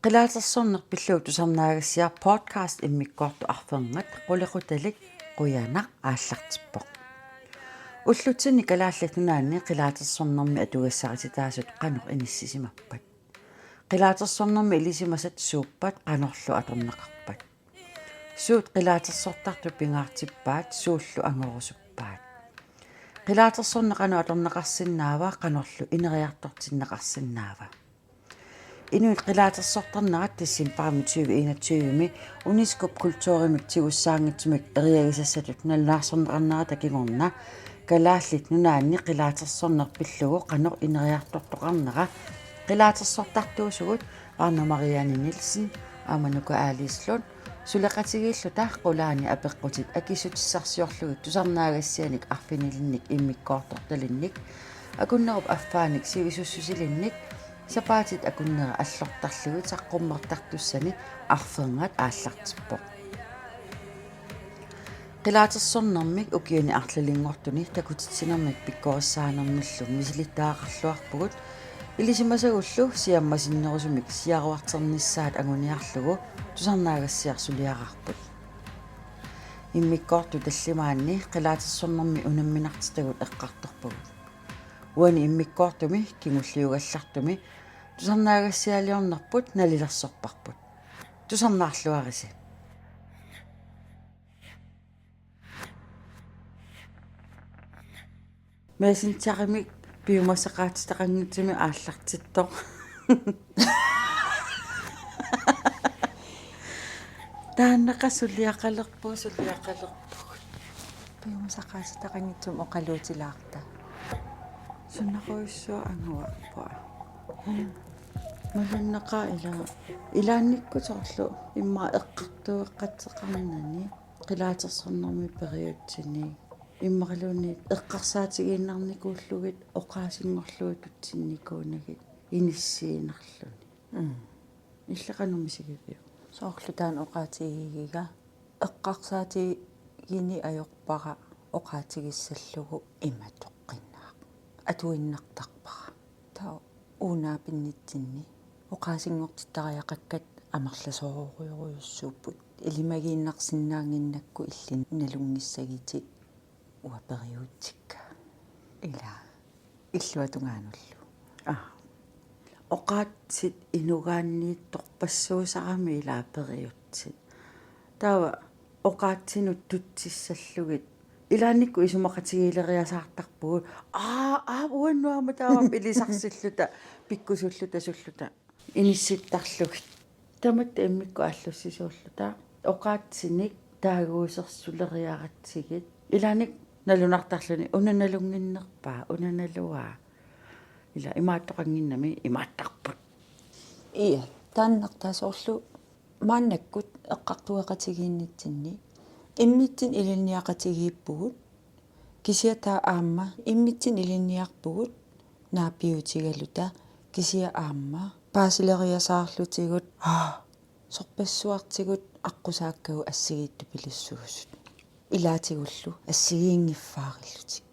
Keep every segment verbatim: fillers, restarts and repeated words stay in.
Qilaatersorneq pillugu tusarnaagassiaq podcast immikkoortoq arfernat qulequtalik qujanaq aallartippoq. Ullutsinni Kalaallit Nunaanni qilaatersornermi atugassarititaasut qanoq inissisimappat? Qilaatersornermi ilisimasat suuppat qanorlu atorneqarpat? Suut qilaatersortartut pingaartippaat, suullu angorusuppaat? Qilaatersorneq qanoq atorneqarsinnaava, qanorlu ineriartortinneqarsinnaava? Inuit qilaatersortarnerat decembarimi tyve enogtyve-mi UNESCO-p kulturimik tigussaanngitsumik eriagisassatut nalunaarsorneqarnerata kingorna Kalaallit Nunaanni qilaatersorneq pillugu qanoq ineriartortoqarnera qilaatersortartuusugut Varna Marianne Nielsen aamma Nuka Alice Lund suleqatigiilluta qulaani apeqqutit akissutissarsiorlugit tusarnaagassianik arfinilinnik immikkoortortalinnik akunnerup affaanik sivisussusilinnik sapaatit akunneri allortarlugit saqqummertartussani arfernat aallartippoq. Qilaatersornermik ukiuni arlalinngortuni takutitsinermik pikkorissaanermillu misilittagaqarluarpugut, ilisimasagullu siammasinnerusumik siaruarternissaat anguniarlugu tusarnaagassiaq suliaraarput. Immikkoortut tallimaanni qilaatersornermi unamminartitagut eqqartorpagut. Uani immikkoortumi kingulliugallartumi tusarnaagassialiornerput nalilersorparput. Tusarnaarluarisi. Messengerimik piumasaqaatitaqanngitsumik aallartittoq. Taannaqa suliaqalerpoq, suliaqalerpoq. Piumasaqaatitaqanngitsumik oqaluutilaarta. Sunarujussuaq anguarpaa. Malunnaqaaq ila, ilaannikkut soorlu immaqa eqqartueqateqarnani qilaatersornermi periutsinni immaqaluunniit eqqarsaatigiinnarnikuullugit oqaasinngorlugu tutsinnikuunagit inissiinnarluni. Mm. Illit qanoq misigiviuk? Soorlu taanna oqaatigigiga eqqarsaatigini ajorpara oqaatigissallugu imatoqqinnaaq. Atuinnartarpara. Taava uunga pinnitsinni oqaasinngortittariaqakkat amerlasoorujorujussuupput. Ilimagiinnarsinnaannginnakku illit nalunngissagitit uanga periutsikka. Ila. Illuatungaanullu. Aa. Oqaatsit inugaanniittorpassuusarami ila periutsit. Taava oqaatsinut tutsissallugit. Ilaannikkut isumaqatigiileriasaartarpugut. Aa, aa, uannut aamma taava ilisarsilluta, pikkusulluta, sulluta. Inissittarlugit. Tamatta immikkut aallussisuulluta. Oqaatsinik taaguusersuleriaratsigit. Ilaanni nalunartarluni una nalunnginnerpaa, una naluaa. Ila imaattoqannginnami imaattarput. Ia, taannartaa soorlu maannakkut eqqartueqatigiinnitsinni immitsinnut ilinniaqatigiippugut, kisianni taava aamma immitsinnut ilinniarpugut naapiutigaluta, kisianni aamma paasileriasaarlutigut, aa, sorpassuartigut aqqusaakkagut assigiittupilussuusut. Ilaatigullu assigiinngiffaarillutik.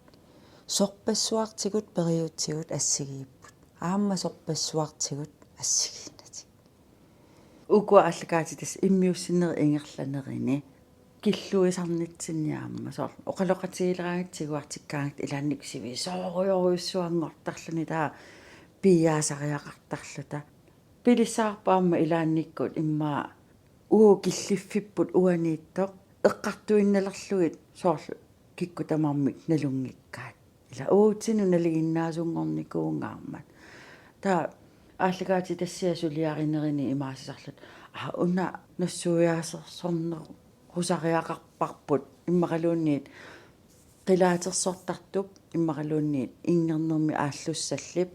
Sorpassuartigut periutsigut assigiipput. Aamma sorpassuartigut assigiinnatik. Ukua aallakaatitassat immiussinerit ingerlanerini killuisarnitsinni aamma soorlu oqaloqatigiileraangatta tiguartikkaangatta ilaannikkut sivisoorujorujussuanngortarluni taava piiaasariaqartarluta. Pilissaarput aamma ilaannikkut immaqa uagut killiffipput uaniittoq eqqartuinnalerlugit soorlu kikkut tamarmik nalunngikkaat. Ila uatsinnut nalinginnaasunngornikuungaarmat. Taava aallakaatitassiat suliarinerini imaassisarluta. Aa, una nassuiaasersornerusariaqarparput immaqaluunniit qilaatersortartup immaqaluunniit inngernermi aallussallip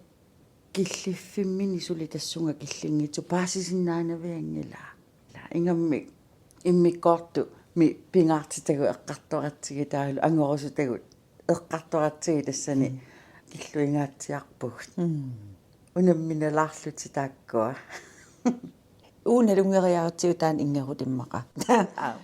killiffimmini suli tassunga killinngitsoq paasisinnaanavianngilaa. Ila ingammik immikkoortumi pingaartitagut eqqartoratsigit taavalu angorusutagut eqqartoratsigit tassani. Mm. Killuingaatsiarpugut. Mm. Unamminalaarlutik taakkua. Uagut nalunngeriaratsigu taanna inngerut immaqa. Aap.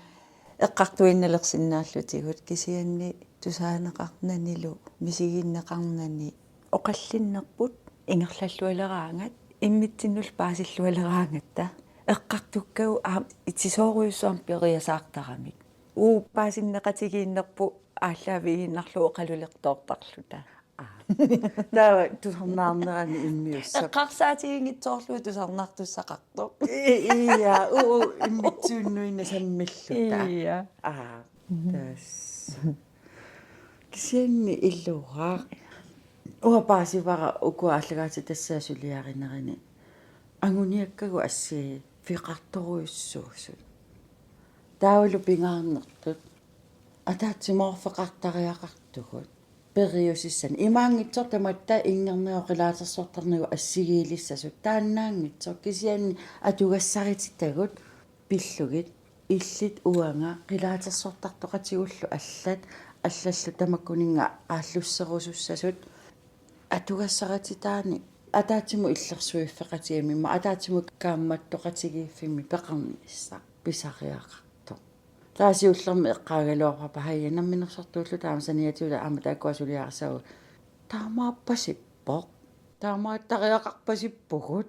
Eqqartuinnalersinnaallutigu kisianni tusaaneqarnanilu misiginneqarnani oqallinnerput ingerlallualeraangat immitsinnullu paasillualeraangatta Eqqartukkagut aamma itisoorujussuarmik periasaartaramik. Uu paasinneqatigiinnerput aallaavigiinnarlugu oqalulertoortarluta. Aa. Taava tusarnaarnerani immiussaq. Eqqarsaatiginngitsoorlugu tusarnaartussaqartoq. I-, ia, uu, immitsinnut inna sammilluta. Ia. Aa, tassa. Kisianni illuaaq. Uanga paasivara uku aallakaatitassat suliarinerini. Anguniakkagut assigiiffeqartorujussuusut. Taavalu pingaarnertut. Ataatsimoorfeqartariaqartugut. Periusissanik. Imaanngitsoq tamatta ingernagu qilaatersortarnigut assigiilissasut. Taannaanngitsoq kisianni atugassarititagut pillugit. Illit uanga qilaatersortartoqatigullu allat, allallu tamakkuninnga aallusserusussasut atugassarititaanni ataatsimut illersuiffeqatigiimmik, ataatsimut kaammattoqatigiiffimmik peqarnissaq pisariaqartoq. Taava siullermik eqqaagaluarpara, haja, namminersortuulluta aamma saniatigut aamma taakkua suliarissagut. Taamaappasippoq. Taamaattariaqarpasippugut.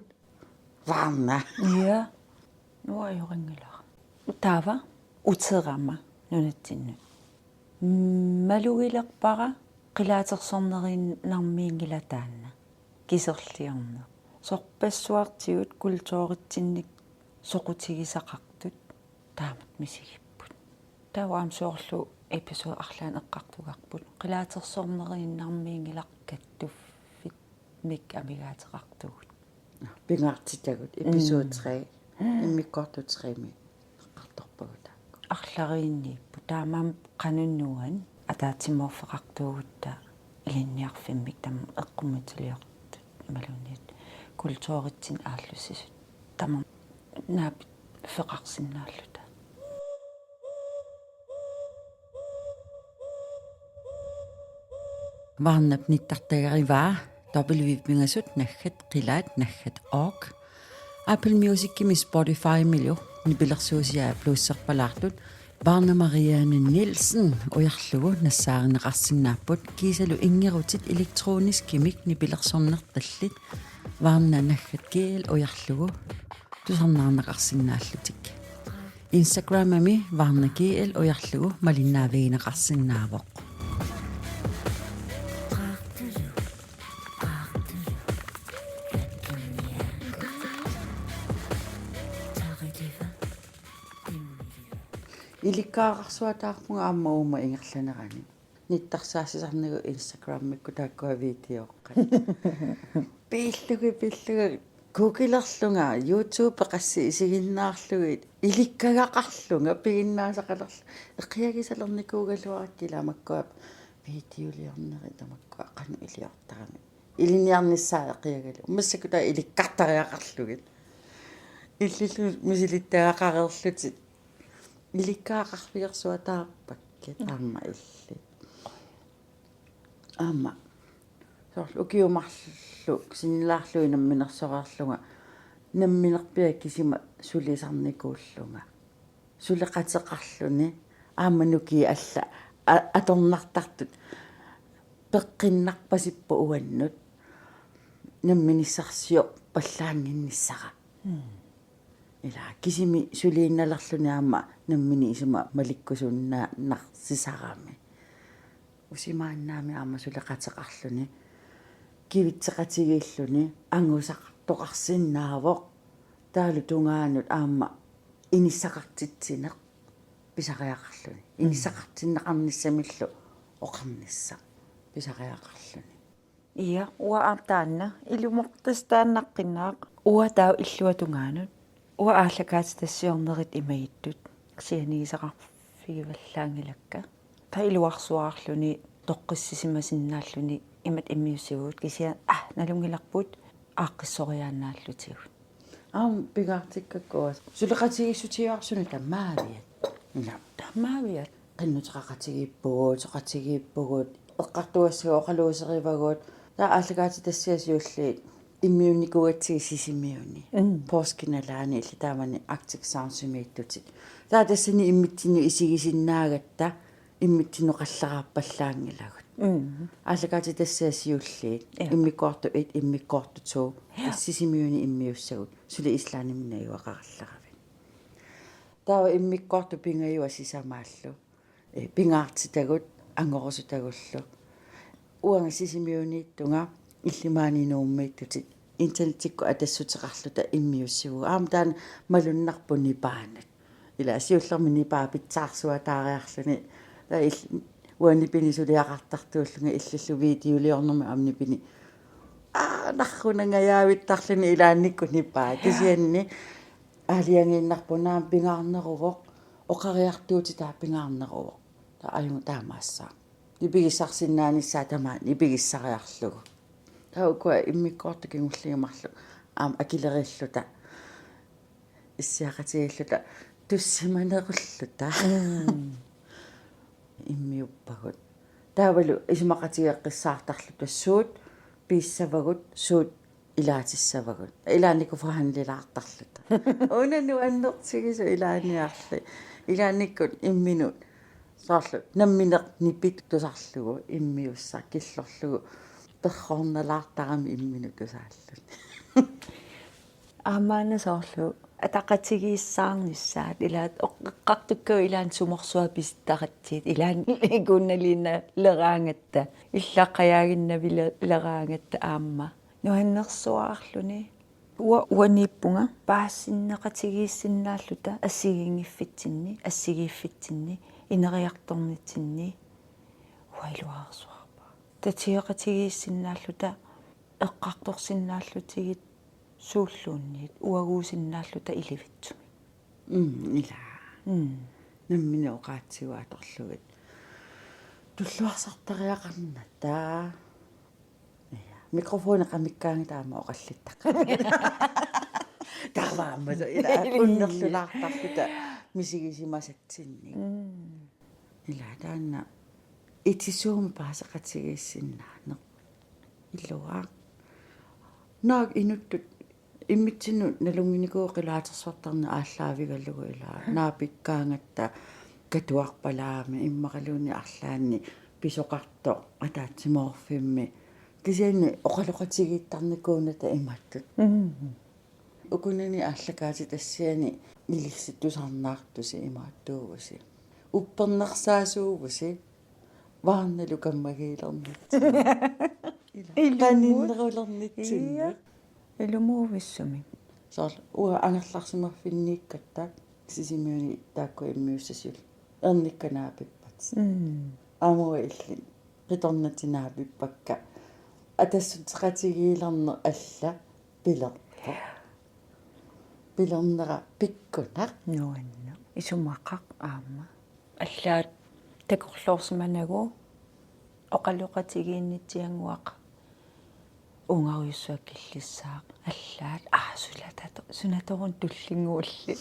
Varna. Ia. Nuajorinngilaq. Taava uterama nunatsinnut. Malugilerpara qilaatersorneriinnarmiinngilaq taanna. Kiserliorneq. Sorpassuartigut kulturitsinnik soqutigisaqartut taamatut misigipput. Taava aamma soorlu episode arlaannik eqqartugarput. Qilaatersorneriinnarmiinngilaq kattuffimmik amigaateqartugut. Pingaartitagut episode Mm. tre. Mm. Immikkoortut tre-mi eqqartorpagut taakku. Arlariinniipput. Taamaammat qanoq nuann ataatsimoorfeqartuugutta ilinniarfimmik tamarmik eqqumiitsuliortut imaluunniit kulturitsinnik aallussisut. Tamarmik naapiffeqarsinnaalluta. Varnap nittartagarivaa w-pingasut naggat qilaat naggat org. Apple Musicimi Spotifymilu nipilersuusiai blueserpalaartut Varna Marianne Nielsen ujarlugu nassaarineqarsinnaapput kiisalu inngerutit elektroniskimik nipilersornertallit Varna naggat G L ujarlugu tusarnaarneqarsinnaallutik. Instagramimi Varna G L ujarlugu malinnaavigineqarsinnaavoq. Ilikkagaqarsuataarpunga aamma uuma ingerlanerani. Nittarsaassisarnigut Instagramikkut taakkua videoqqat. Pillugit, pillugit. Googlerlunga, YouTube qassit isiginnaarlugit. Ilikkagaqarlunga, piginnaasaqalerlunga. Eqiagisalernikuugaluarakkit ila makkua videoliornerit tamakkua qanoq iliortarami. Ilinniarnissaa eqiagalugu. Massakkut taava ilikkartariaqarlugit. Illillu misilittagaqareerlutit. Ilikkagaqarfigersuataarpakkit aamma illit. Aamma. Soorlu ukiut marluk sinnilaarlugit namminersoreerlunga. Namminerpiaq kisima sulisarnikuullunga. Suleqateqarluni aamma nukiit alla a-, atornartartut peqqinnarpasippoq uannut namminissarsiorpallaannginnissara. Mm. Ila kisimi suliinnalerluni aamma nammineq isuma malikkusunnaarsisarami. Usimaannaami aamma suleqateqarluni, kivitseqatigiilluni, angusaqartoqarsinnaavoq, taavalu tungaanut aamma inissaqartitsineq pisariaqarluni. Mm. Inissaqartinneqarnissamillu oqarnissaq pisariaqarluni. Ia, uanga aamma taanna, ilumortas taannaqqinnaaq, uanga taava illuatungaanut, uanga aallakaatitassiornerit imagittut, kisianigisaqivillaanngilakka. Taava iluarsuarluni, toqqissisimasinnaalluni, imatut immiussivugut, kisianni, ah, nalunngilarput, aaqqissoriaannaallutigut. Aamma pingaartikkakku uanga. Suleqatigiissutigivarsi una tamaaviat. Ila. Tamaaviat. Qinnuteqaqatigiippugut, soqatigiippugut, eqqartugassagut oqaluuserivagut, taava aallakaatitassiat siulliit immiunnikuugatsigit Sisimiuni. Mm. Poorskip nalaani illit taamani Arctic Soundsimiittutit. Taava tassani immitsinnut isigisinnaagatta, immitsinnut qalleraappallaanngilagut. Mm. Aallakaatitassiaq siulliit. Ja. Immikkoortoq et, immikkoortoq to. Ja. Sisimiuni immiussagut. Suli Islandimi najugaqarallaravit. Taava immikkoortoq pingajuat sisamaallu. Eh, pingaartitagut, angorusutagullu. Uanga Sisimiuniittunga illit maani Nuummiittutit. Internettikkut atassuteqarluta immiussivugut. Aamma taanna malunnarpoq nipaanut. Ila siullermik nipaa pitsaarsuataariarluni. Taava il-, uanga nipini suliaqartartuullunga illillu videoliornermi aamma nipini. Aa, narrunangajaavittarluni ilaannikkut nipaa. Kisianni aalajangiinnarpoq naamik pingaarneruvoq, oqariartuutitaa pingaarneruvoq. Taava ajunngi taamaassaaq. Nipigissarsinnaanissaa tamaat nipigissariarlugu. Taava ukua immikkoortut kingulliit marluk aamma akileriilluta. Issiaqatigiilluta tussimanerulluta. Mm. Immiuppagut. Taavalu isumaqatigeeqqissaartarluta suut piissavagut, suut ilaatissavagut. Ilaannikkut forhandlilaartarluta. Una nuannertigisoq ilaaniarli. Ilaannikkut imminut soorlu nammineq nipit tusarlugu immiussaq killorlugu perroornalaartarami imminut tusaalluni. Aamma una soorlu ataqatigiissaarnissaat ilaat oq-, eqqartukkagut ilaanni sumorsuaq pisittaratsigit ilaanni ikunnaliinnaleraangatta illaqqajaaginnavile-, leraangatta aamma. Nuannersuarluni. Ua-, uaniippunga paasisinneqatigiissinnaalluta assigiinngiffitsinni, assigiiffitsinni, ineriartornitsinni uanga iluarsuarpa. Tatigeqatigiissinnaalluta eqqartorsinnaallutigit suulluunniit uaguusinnaalluta ilivitsumik. Mm, ila. Mm. Nammineq oqaatsigut atorlugit. Tulluarsartariaqarnata. Ja. Mikrofoni qamikkaangi taama oqallittaq. Taava aamma ila unnerlulaartarluta misigisimasatsinnik. Mm. Ila taanna itisuumik paaseqatigiissinnaaneq. Iluaq. Naak inuttut immitsinnut nalunnginnikuuvoq qilaatersortarneq aallaavigalugu ila. Naapikkaangatta katuarpalaami immaqaluunniit arlaanni pisoqartoq ataatsimoorfimmi. Kisianni oqaloqatigiittarnikuunata imattut. Mm. Ukunani aallakaatitassiani ilissi tusarnaartusi imaattuuvusi. Uppernersaasuuvusi. Vaarnalu kammagiilernitsinni. Ila. Ilumut. Qaninnerulernitsinnut. Ia. Ilumuuvissumik. Soorlu uanga angerlarsimaffinniikkatta Sisimiuni taakku immiussasut. Ernikka naapippat. Mm. Aamma uanga illit. Qitornatit naapippakka. Atassuteqatigiilerneq alla pilerpoq. Pilernera pikkunaq. Nuanneq. Isumaqaq aamma. Allaat takorloorsimanagu oqaloqatigiinnitsiannguaq uungarujussuaq killissaaq. Allaat aa sulatato-, sunatorun tullinnguulli.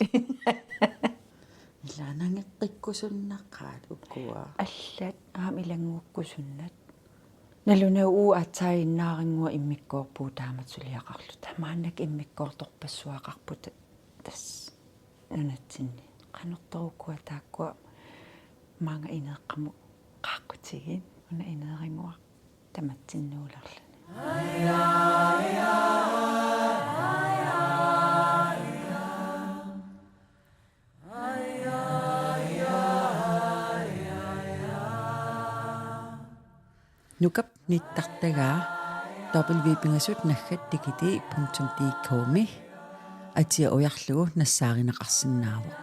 Ila nangeqqikkusunnaqaat ukua. Allaat aamma ilanngukkusunnat. Nalunagu uagut aatsaat Innaarinnguaq immikkoorpugut taamatut suliaqarluta. Maannakkut immikkoortorpassuaqarpugut tassa nunatsinni. Qanortoq ukua taakkua maanga ineeqqamut qaaqqutigit una Innaarinnguaq tamatsinnuulerluni. Nukap nittartagaa W pingasut naggat digiti punktum D K-mi atia ujarlugu nassaarineqarsinnaavoq.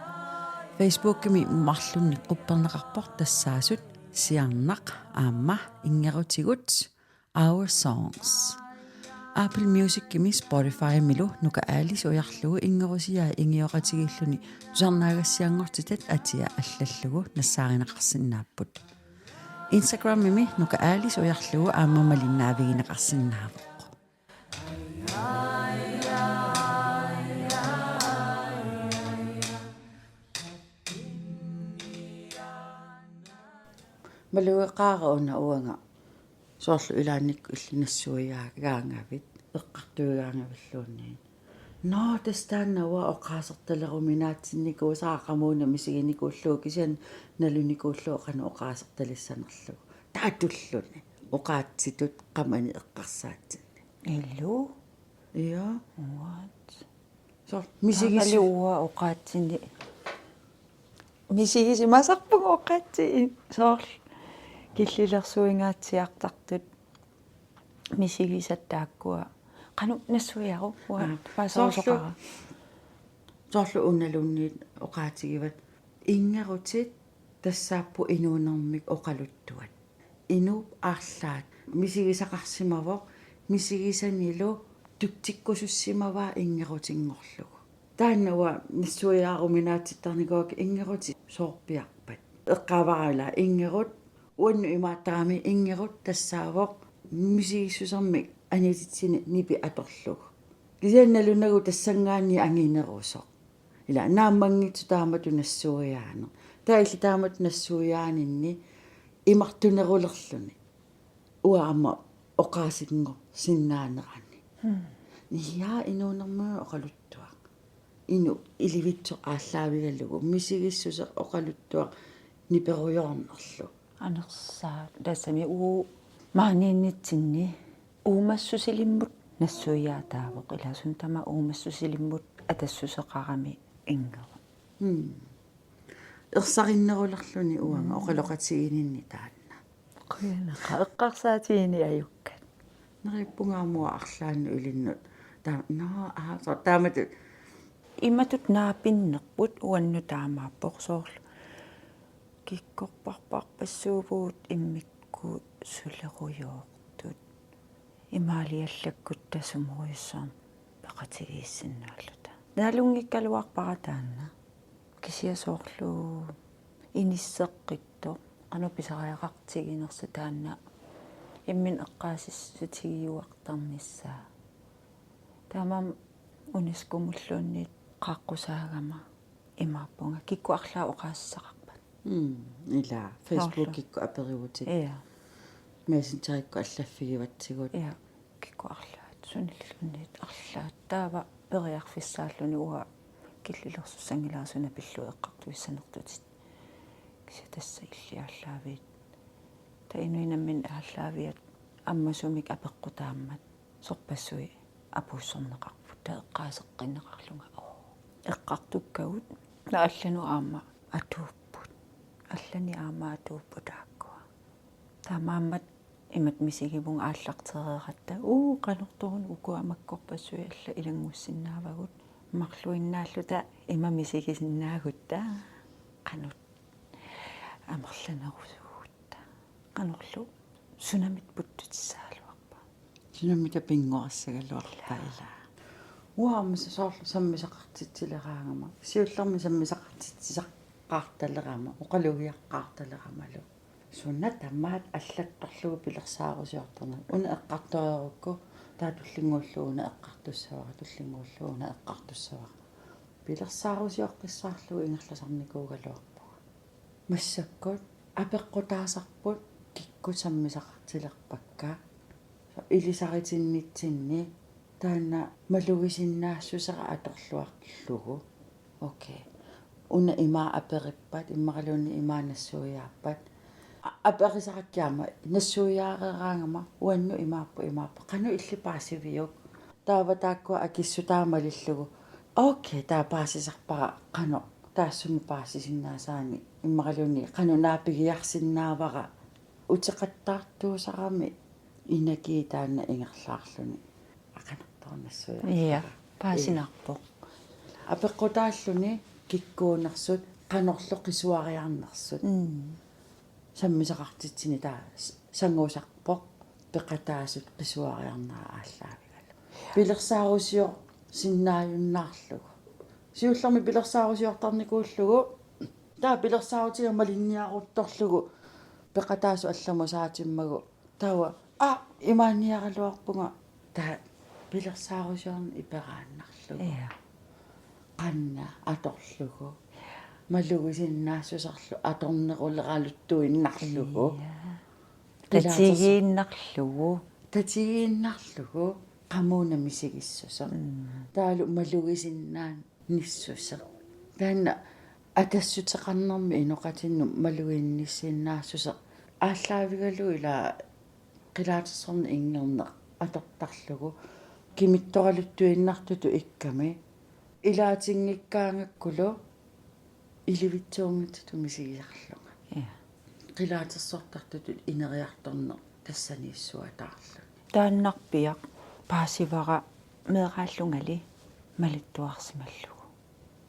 Facebookimi marlunnik qupperneqarpoq tassaasut Siarnaq aamma Inngerutigut Our Songs. Apple Musicimi Spotifymilu Nuka Alice ujarlugu inngerusiai ingioqatigiilluni tusarnaagassianngortitat atia allallugu nassaarineqarsinnaapput. Instagramimi Nuka Alice ujarlugu aamma malinnaavigineqarsinnaavoq. Malugeqaara una uanga. Soorlu ilaannikkut illit nassuigaangavit, eqqartuigaangavilluunniit. Nå, tassa taanna uanga oqaasertaleruminaatsinnikuusara qamuuna misiginikuullugu kisianni nalunikuullugu qanoq oqaasertalissanerlugu. taatulluni oqaatsitut qamani eqqarsaatsinni. Illu. Ja. Uat. Soorlu misigis- Taamalu uanga oqaatsini. Misigisimasarpunga oqaatsit. Soorlu killilersuingaatsiartartut. Misigisat taakkua. Qanoq nassuiaruk uanga. Aa, Paasaasoqara. Soorlu unaluunniit oqaatigivat. Inngerutit tassaapput inuunermik oqaluttuat. Inuup arlaat misigisaqarsimavoq, misigisanilu tutsikkusussimavaa inngerutinngorlugu. Taanna uanga nassuiaaruminaatsittarnikuuakka inngerutit soorpiarpat. Eqqaavara ila inngerut uannut imaattarami inngerut tassaavoq misigissusermik anititsini nipi atorlugu. Kisianni nalunagu tassanngaanniit anginerusoq. Ila naammanngitsoq taamatut nassuiaaneq. Taava illit taamatut nassuiaaninni imartunerulerluni. Uanga aamma oqaasinngorsinnaanerani. Niaa inuunermut oqaluttuaq. Inuk ilivitsoq aallaavigalugu. Misigissuseq oqaluttuaq niperujoornerlu. Anersaat. Tassami uu maaniinnitsinni uumassusilimmut nassuiaataavoq. Ilaa suna tamaat uumassusilimmut atassuseqarami inngeru. Hmm. Ersarinnerulerluni uanga oqaloqatigininni taanna. Qujanaq eqqarsaatigini ajukkat. Neriuppunga aamma uanga arlaannut ilinnut. Taa-, no, aa, so, taamatut. Imatut naapinnerput uannut taamaappoq soorlu. Kikkorparparpassuuvugut immikkut sulerujoortut. Imaaliallakkutta sumorujussuarmik peqatigiissinnaalluta. Nalunngikkaluarpara taanna. Kisianni soorlu inisseqqittoq. Qanoq pisariaqartiginersoq taanna. Imminut eqqaasitsissutigiuartarnissaa. Taamaammat UNESCO-mulluunniit qaaqqusaagama imaappunga kikkut arlaat oqaasissaqarpat. Mm, ila Facebookikkut aperivutit. Ja. Messengerikkut allaffigivatsigut. Ja, kikkut arlaat sunilluunniit arlaat. Taava periarfissaalluni uanga killilersussanngilara suna pillugu eqqartuissanersutit. Kisianni tassa illit aallaaviit. Taava inuit namminneq aallaaviat ammasumik apeqqutaammat. Sorpassuit apuussorneqarput taava eqqaaseqqinneqarlunga. Oo. Eqqartukkagut. Taava allanut aamma atuupput. Allanik aamma atuupput taakkua. Taamaammat imatut misigivunga aallartereeratta. Uu, qanortoq una uku amakkorpassuit allat ilanngussinnaavagut. Marluinnaalluta ima misigisinnaagutta. Qanoq amerlanerusugut. Qanorlu sunamita puttutissagaluarpa. Sunamita pinnguassagaluarpa ila. Uanga aamma soorlu sammisaqartitsileraangama. Siullermik sammisaqartitsisaqaartalerama, oqalugiaqqaartaleramalu. Suna tamaat allattorlugu pilersaarusiortarneq. Una eqqartoreerukku, taava tullinnguullugu una eqqartussavara, tullinnguullugu una eqqartussavara. Pilersaarusioqqissaarlugu ingerlasarnikuugaluarpunga. Massakkut apeqqutaasarput kikkut sammisaqartilerpakka ilisaritinnitsinni taanna malugisinnaassusera atorluarlugu. Okay. Una ima aperippat, immaqaluunniit ima nassuiaappat. A-, aperisarakkit aamma nassuiaareeraangama uannut imaappoq imaappoq. Qanoq illit paasiviuk? Taava taakkua akissutaa malillugu. Okay, taava paasisarpara qanoq taassuma paasisinnaasaani immaqaluunniit qanoq naapigiarsinnaavara uteqattaartuusarami inakii taanna ingerlaarluni. Aqanertornassuja. Ja, paasinarpoq. Apeqqutaalluni kikkuunersut qanorlu qisuariarnersut. Mm. Sammisaqartitsini taava s-, sangusarpoq peqataasut qisuariarnerat aallaavigalu. Pilersaarusiorsinnaajunnaarlugu. Siullermik pilersaarusiortarnikuullugu. Taava pilersaarutiga malinniaruttorlugu. Peqataasut allamut saatimmagu. Taava, aa, imaanniaraluarpunga. Taava pilersaarusiorneq iperaannarlugu. Ja. Qanna atorlugu. Malugisinnaassuserlu atorneruleraluttuinnarlugu. Ja. Ilaatersu-, tatigiinnarlugu. Tatigiinnarlugu. Qamuuna misigissuseq. Mm. Taavalu malugisinnaannissuseq. Taanna atassuteqarnermi inoqatinnut maluginnissinnaassuseq aallaavigalugu ila qilaatersorneq inngerneq atortarlugu kimittoraluttuinnartutut ikkami ilaatinngikkaangakkulu ilivitsuunngitsutut misigisarlunga. Ja. Qilaatersortartutut ineriartorneq tassaniissuataarluni. Taannarpiaq paasivara meeraallungali malittuarsimallugu.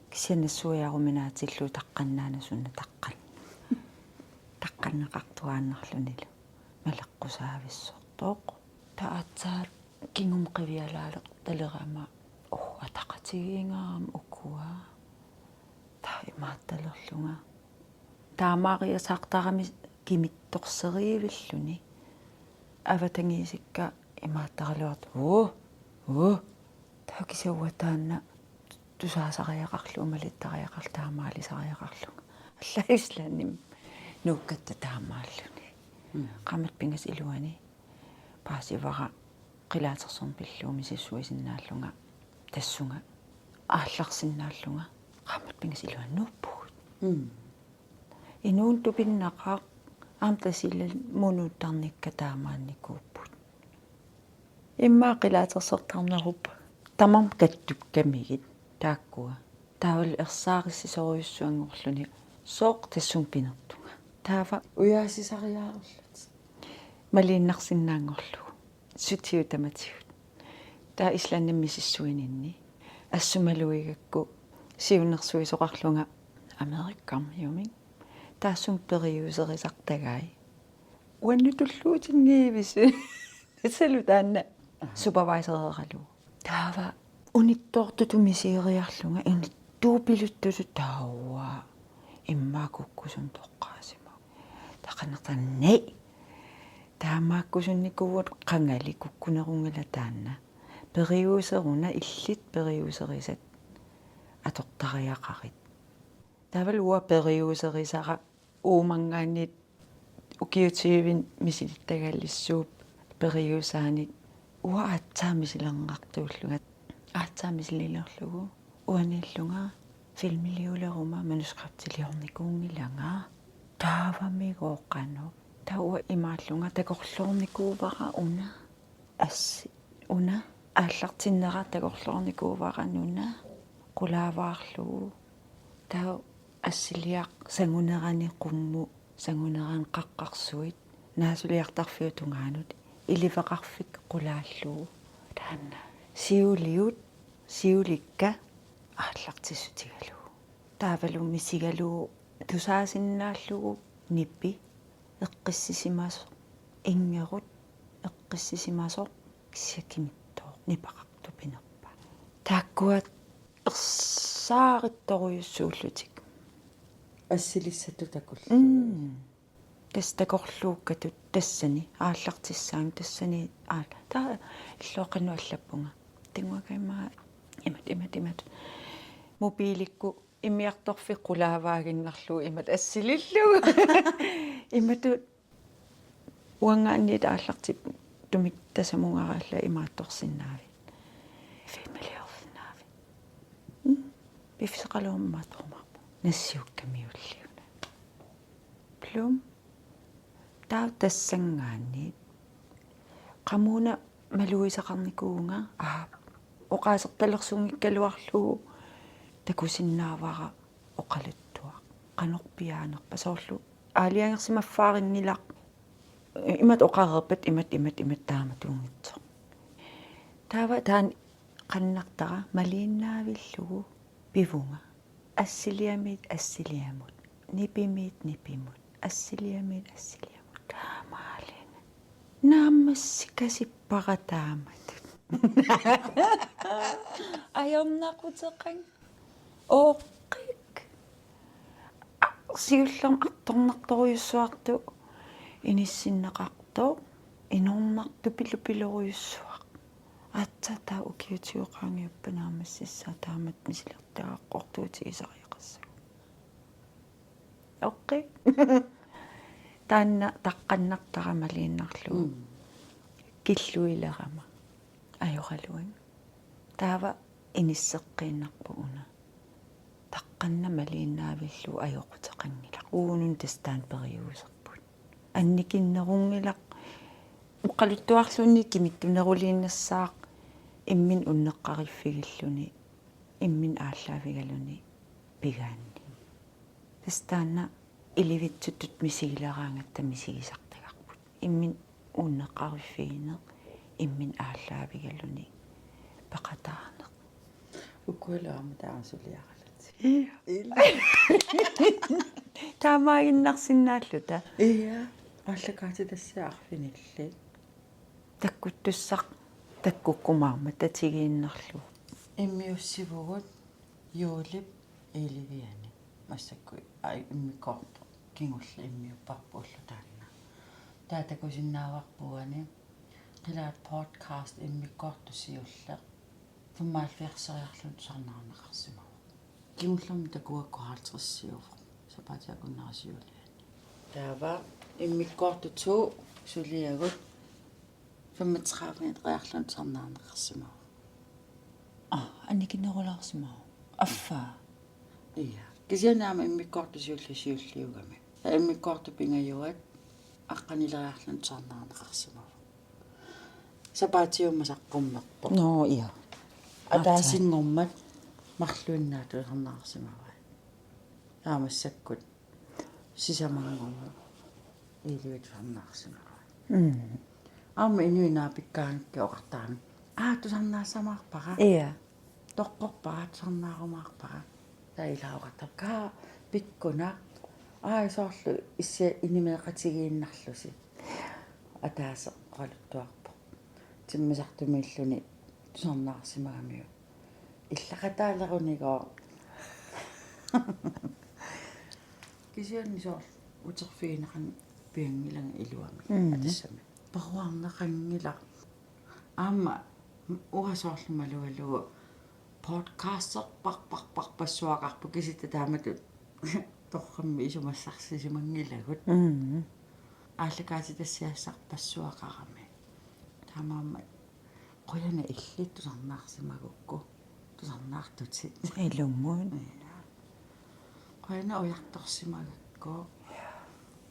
Kisianni nassuiaruminaatillugu taqqannaana suna taqqan-, taqqanneqartuaannarlunilu maleqqusaavissortoq. Taava aatsaat kingumut qivialaalertalerama, oh, ataqatigiingaarama ukua. Taava imaattalerlunga. Taamaariasaartarami kimittorseriivilluni. Avatangiisikka imaattaraluartoq. Uu, uu. Taava kisianni uanga taanna tusaasariaqarlugu, malittariaqarlugu, taamaalisariaqarlunga. Allaat Islandimi nuukkatta taamaalluni. Mm. Qaammat pingasut iluani paasivara qilaatersorneq pillugu misissuisinnaallunga tassunga aallarsinnaallunga. Qaammat pingasut iluani nuuppugut. Mm. Inuuneq tupinnaqaaq, aamma Tasiilami nuuttarnikka taamaannikuupput. Immaqa qilaatersortarnerup tamarmik kattukkamigit taakkua. Taavalu ersaarissisorujussuanngorluni sooq tassunga pinertunga. Taava ujaasisariaarullutit. Maliinnarsinnaanngorlugu. Sutigut tamatigut. Taava Islandimi misissuininni. Assut maluigakku siunnersuisoqarlunga Amerikkarmiumik. Taassuma periuserisartagai. Uannut tulluutinngivissi. Tassalu taanna supervisoreralugu. Taava unittoortutut misigeriarlunga unittuupiluttutut taava immaqa kukkusumik toqqaasimaguit. Taava qannertaa, nej. Taamaakkusunnikuuvugut, qangali kukkunerunngilaq taanna. Periuseruna, illit periuserisat atortariaqarit. Taavalu uanga periuserisara uumanngaanniit ukiut tyvit misilittagalissuup periusaanik uanga aatsaat misilerneqartuullunga. Aatsaat misililerlugu uaniillunga filmiliuleruma manuskriptiliornikuunngilanga. Taavamigooq qanoq. Taava uanga imaallunga takorloornikuuara una. Assi, una aallartinnera takorloornikuuara una qulaavaarlugu. Taava assiliaq sangunerani qummut, sangunerani qaqqarsuit, naasuliartarfiup tungaanut iliveqarfik qulaallugu. Taanna siuliut, siulikka aallartissutigalugu. Taavalu misigalugu tusaasinnaallugu nipi eqqissisimasoq, inngerut eqqissisimasoq, kisianni kimittooq nipeqartoq pinerpoq. Taakkua ersaarittorujussuullutik. Assilissatut takullugu. Mm. Tassa takorluukkatut tassani aallartissaanga tassani aal-, taava illoqannut allappunga. Tinguakaima imat, imat, imat. Mobiilikkut immiartorfik qulaavaaginnarlugu imatut assilillugu. Imatut uanngaanniit aallartiptumik tasamugara allaat imaattorsinnaavit. Filmiliorsinnaavit. Mm. Piffissaqalermat imaattorumaarpunga. Nassiukkamiulliuna. Plum. Taava tassanngaanniit qamuuna malugisaqarnikuuvunga, aa, oqaasertalersunngikkaluarlugu takusinnaavara oqaluttuaq. Qanorpiaanerpa soorlu aalajangersimaffaanngilaq. Imatut oqareerpat imatut, imatut, imatut taamatuunngitsoq. Taava taanna qannartara maliinnaavillugu pivunga. Assiliamiit assiliamut. Nipimiit nipimut. Assiliamiit assiliamut. Taamaalilluni. Naammassikasippara taamatut. Ajornaquteqanngilaq. Ooqqik. Siullermik artornartorujussuartut inissinneqartoq. Inornartupilupilorujussuaq. Aatsaat taava ukiut tyve qaangiuppata naammassissaat taamatut misilertagaqartoqartuutigisariaqassaaq. Ooqqik. Taanna taqqannartara maliinnarlugu. Mm. Killuilerama ajoraluarlunga. Taava inisseqqiinnarpoq una. Taqqannaq maliinnaavillugu ajoquteqanngilaq. Uunga tassa taanna periuserput. annikinnerunngilaq, oqaluttuarluunniit kimittuneruliinnassaaq imminut unneqqariffigilluni, imminut aallaavigaluni pigaanni. Tassa taanna ilivitsutut misigileraangatta misigisartagarput. Imminut unneqqariffigineq, imminut aallaavigaluni peqataaneq. Ukkualu aamma taanna suliaraluarlutik. Ia. Ila. Taamaaginnarsinnaalluta. Ia. Aallakaatitassiaq arfinillit. Takkuttussaq takkukkumaarmat tatigiinnarlugu. Immiussivugut juulip elleve-ani. Massakkut, ai, immikkoortoq kingulleq immiupparput ulloq taanna. Taava takusinnaavarput uani qilaat podcast immikkoortoq siulleq femoghalvfjerdseriarluni tusarnaarneqarsimavoq. Kingullermik takuakku halvtredsiuvoq. Sapaatip akunnera siuliani. Taava immikkoortoq to suliagut femogtrediveriarluni tusarnaarneqarsimavoq. Aa, annikinnerulaarsimavoq. Affaa. Ia. Kisianni aamma immikkoortoq siulleq siulliugami. Taava immikkoortoq pingajuat aqqanileriarluni tusarnaarneqarsimavoq. Sapaatiummat saqqummerpoq. Nå, ia. Ataasinngormat marluinnaat tusarnaarsimavai. Taava massakkut sisamanngormat elleve tusarnaarsimavai. Mm. Aamma inuit naapikkaangakkit oqartarami: Aa, tusarnaassamaarpara. Ia. Toqqorpara, tusarnaarumaarpara. Taava ilaa oqartarput: Kaa, pikkunaq. Aa, soorlu issi inimeeqatigiinnarlusi. Ataaseq oqaluttuarpoq. Timmisartumiilluni tusarnaarsimagamiuk illaqataalerunigooq. Kisianni soorlu uterfigineqarneq pianngilanga iluamik. Mm. Atassami. Paruarneqanngilaq. Aamma uanga soorlu malugalugu podcastserparparparpassuaqarpoq, kisitta taamatut torrammi isumassarsisimanngilagut. Mm. Aallakaatitassiassarpassuaqarami. Taamaammat qujanaq illit tusarnaarsimagukku, tusarnaartutit. Ilumut. Ia. Qujanaq ujartorsimagakku.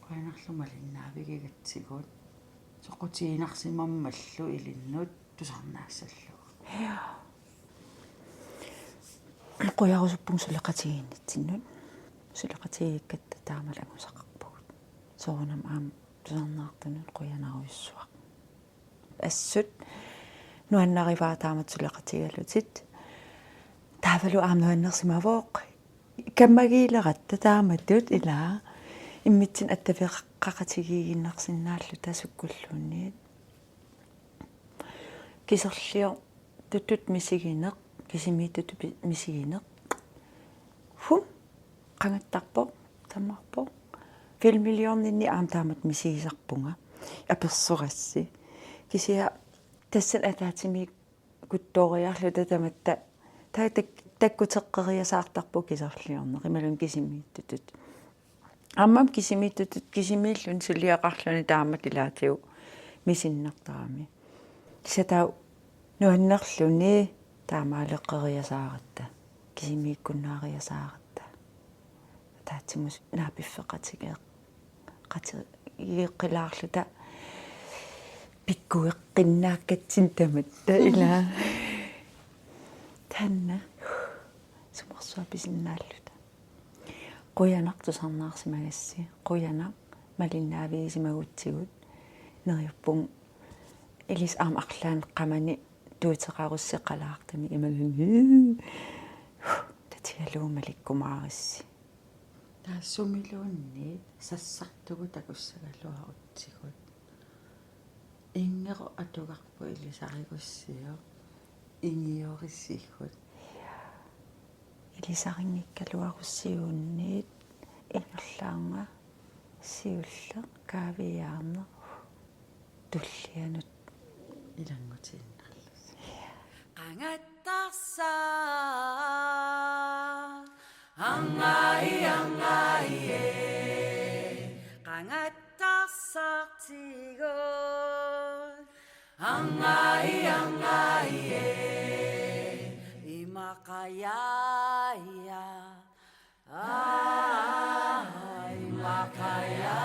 Qujanarlu malinnaavigigatsigut. Soqutiginarsimammallu ilinnut tusarnaassallugu. Ia. Qujarusuppunga suleqatigiinnitsinnut. Suleqatigiikkatta taamalu angusaqarpugut. Soorunami aamma tusarnaartunut qujanarujussuaq. Assut nuannarivaa taamatut suleqatigalutit. Taavalu aamma nuannersimavoq. Kammagiileratta taamatut ilaa. Immitsinnut attaveqaqatigiiginnarsinnaalluta sukkulluunniit. Kiserliortutut misigineq, kisimiittutut pi-, misigineq. Hum, qangattarpoq, tamarpoq. Filmiliorninni aamma taamatut misigisarpunga. Apersorassi. Kisianni tassani ataatsimiikkuttooriarluta tamatta. Taava tak-, takkuteqqeriasaartarpugut kiserliorneq. Imaluunniit kisimiittutut. Aammami kisimiittutut, kisimiilluni suliaqarluni taamatut ilaatigut misinnartarami. Kisianni taava nuannerluni taamaaleqqeriasaaratta, kisimiikkunnaariasaaratta. Ataatsimut naapiffeqatigeeq-, qati-, -geeqqilaarluta pikkueqqinnaakkatsinnut tamatta ilaa. Taanna sumersuaq pisinnaalluta. Qujanaq tusarnaarsimagassi, qujanaq malinnaavigisimagutsigit, neriuppunga ilissi aamma arlaannik qamani tuuteqarusseqalaartumik imaluunniit tatigalugu malikkumaarissi. Taava sumiluunniit sassartugut takussagaluarutsigut. Inngerup atugarput ilisarigussiuk, ingiorisigut. Ilisarinngikkaluarussiuunniit ingerlaannaq siulleq kaaviiaarneq tullianut ilanngutiinnarlusi. Qangattarsaq, angai, angai, ee. Qangattarsartigut, angai, angai, ee. Imaqajaja, aa, imaqajaja.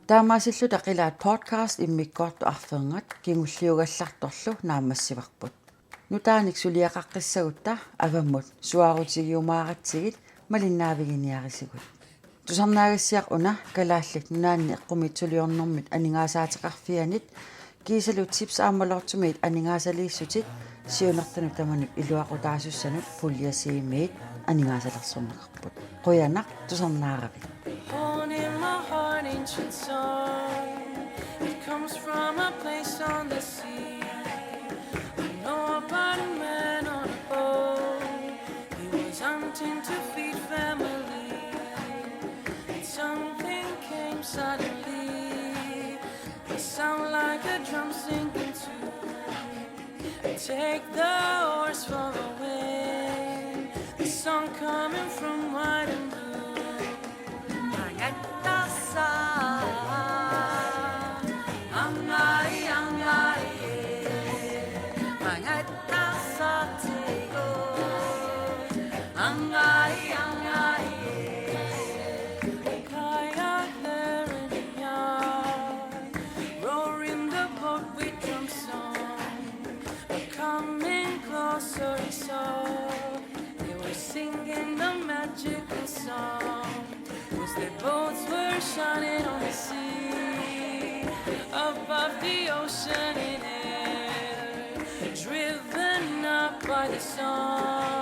Taamaasilluta qilaat podcast immikkoortoq arfernat kingulliugallartorlu naammassivarput. Nutaanik suliaqaqqissagutta avammut suaarutigiumaaratsigit malinnaaviginiarisigut. Tusarnaagassiaq una Kalaallit Nunaanni Eqqumiitsuliornermit Aningaasaateqarfianit kiisalu Tips aamma Lottomit aningaasaliissutit siunertanut tamanut iluaqutaasussanut pulje C-miit aningaasalersorneqarput. Qujanaq tusarnaaravit. Born in my heart, ancient song. It comes from a place on the sea. I know about a man on a boat. He was hunting to feed family. And something came suddenly. A sound like a drum sinking tune. Take the horse for a whim. The song coming from wide and blue. Mangattassa. Angai, angai, mangattassa tigo. Angai, angai, kaya herenya. Roaring the boat with drum song. Coming closer, he saw they were singing the magical song. As their boats were shining on the sea, above the ocean in air, driven up by the song.